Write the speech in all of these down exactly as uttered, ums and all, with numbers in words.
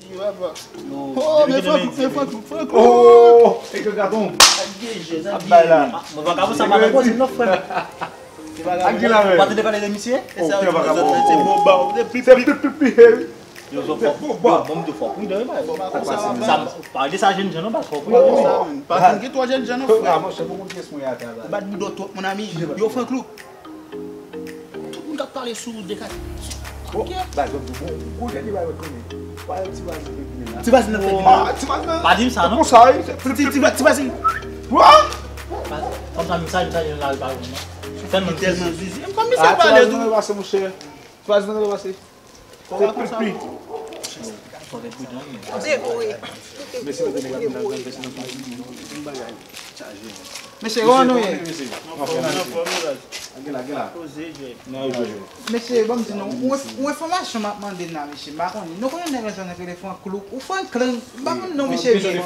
Oh, men Frank, men Frank, Frank. Oh, e ke gaton. Ap bay la. Mwen pa ka sa pa nan koze non, frè. Ak ki la, men. Ou pa tande pale de misye? Oh, frè, vagabon. Se boba, se pip, pip, pip, pip. Yo, yo, fò, yo, bon, m di fò prudent, wi, ba, fò pa konsa, sa, pale de sa jèn jan, non, ba, fò prudent, wi. Pa konn gen twò jèn jan, non, frè. Ah, monchè, pou konn kiyès mwen ye atè a, ba. Ou bat bouda w twòp, mon ami. Yo, Frank Louk. Tout moun k ap pale sou ou, Decat. Oh, ba, bon, bon, bon, bon, kote li ba yo konnen. Pa ti baz nan fè ginen la. Ti baz nan fè ginen. Ah, ti baz nan. Pa di m sa, non. Konsa, wi, se pli, ti, pli, ti, pli. Ti baz. Wa? Kòm sa, misaj, misaj, la, pa, non. Fè m tèlman zizi. Kòm misye pale tou. Ti baz nan pase, monchè. Ti baz nan pase. Se pli, pli. Fò w te pridan, wi. Devore. Mesye, mete nèg la nan zòn, mesye, nan zòn, yon bagay chaje. Mesye, kòman nou ye? Mesye, anfòm, anfòm, mesye. Gen la, gen la. Poze, jwe. Mesye, ban m di nou, yon, yon enfòmasyon m ap mande n la, mesye. M pa konnen. Nou konnen nèg nan zòn nan ki rele Frank Louk. Ou Franklin. M pa konn non, mesye, byen.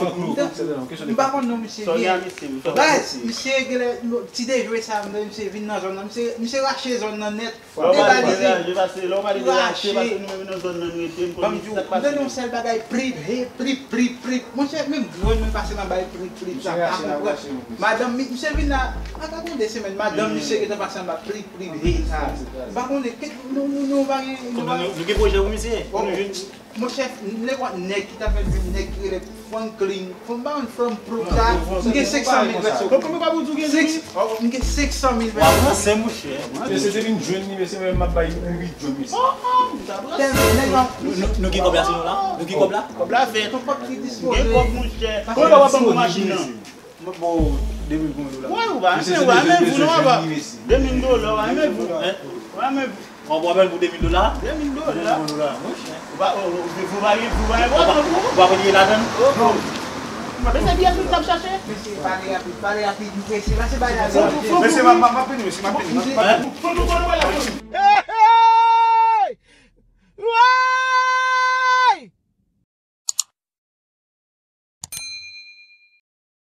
M pa konn non, mesye, byen. Baz, mesye, genlè, ti dejwe sa, misye vin nan zòn nan. Misye, misye rache zòn nan nèt. Lè w pale de rache, lè w pale de rache, paske nou menm nan zòn nan nou rete, m konnen sa k pase. Ban m di w, m tande yon sèl bagay, plip, he, plip, plip, plip. Monchè, menm grenn mwen pase nan bay plip, plip sa, pa konprann. Madanm, mi-, misye vin la, a ka gen de semèn, madanm misye gentan pase anba plip, plip, he sa. M pa konnen, ke, nou, nou, nou pa gen, nou pa gen. Nou gen pwojè pou misye? Monchè, nenpòt nèg ki ta fè l vin, nèg ki rele Franklin, fò m ba yon fanm pwòp sa, m gen senk san mil vèso. Konprann mwen pa pou di w gen senk, m gen senk san mil vèso. W ap ranse, monchè. Mesye te vin jwenn li, mesye, mwen menm m ap bay yon ri jwenn, mesye. Tèlman nèg la. Nou, nou, nou gen kòb la sou nou la? Nou gen kòb la? Kòb la fèt. Yon kòb ki dispoze. Gen kòb, monchè. Kote w ap ban m machin nan? Mwen ba w de mil goud la. Wè, ou pa renmen, ou pa renmen vou non, papa. De mil dola, ou pa renmen vou. Hein? Ou pa renmen vou. Ou pa renmen pou de mil dola? De mil dola. Ou pa, ou, ou, vou pa gen, vou pa gen pwoblèm pou ou? Ou pa konn ye ladan? Oh, oh. Men se biyè tout k ap chache. Mesye, pale rapid, pale rapid, m prese. Pase bay la. Mesye, m ap, m ap vini, mesye, m ap vini. Hein? Fò nou konn wè la.